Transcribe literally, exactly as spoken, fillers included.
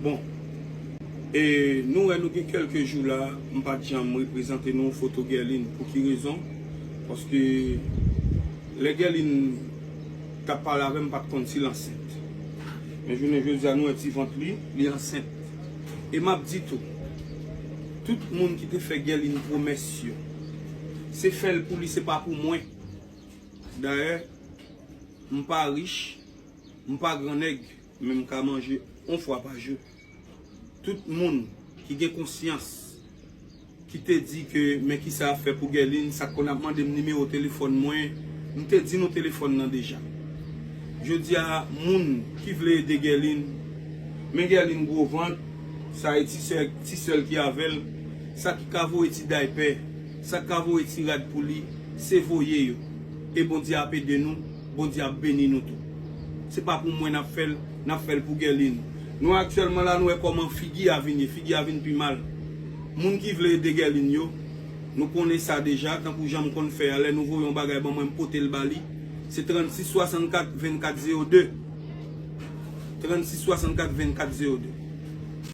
Bon, e nou wè nou gen kèlke jou la, m pa t janm reprezante nou foto Guerline. Pou ki rezon? Paske lè Guerline t ap pale avè m, m pa t konn si l ansent. Men jounen jodi a, nou wè ti vant li, li ansent. E m ap di tou, tout moun ki te fè Guerline pwomès yo, se fè l pou li, se pa pou mwen. Dayè, m pa rich, m pa gran nèg, men m ka manje yon fwa pa jou. Tout moun ki gen konsyans, ki te di ke men kisa ap fè pou Guerline, sa k konn ap mande m nimewo telefòn mwen, m te di nou telefòn nan deja. Jodi a, moun ki vle ede Guerline, men Guerline gwo vant, sa e ti sè, ti sè l ki avè l, sa ki ka voye ti daypè, sa k ka voye ti rad pou li, se voye yo. E Bondye ap ede nou, Bondye ap beni nou tou. Se pa pou mwen n ap fè l, n ap fè l pou Guerline. Nou aktyèlman la, nou wè kòman figi a vin ye, figi a vin pi mal. Moun ki vle ede Guerline yo, nou konnen sa deja, tankou jan m konn fè a, lè nou voye yon bagay ban mwen, m pote l ba li. Se trannsis swasannkat vennkat zewo de. Trannsis swasannkat vennkat zewo de.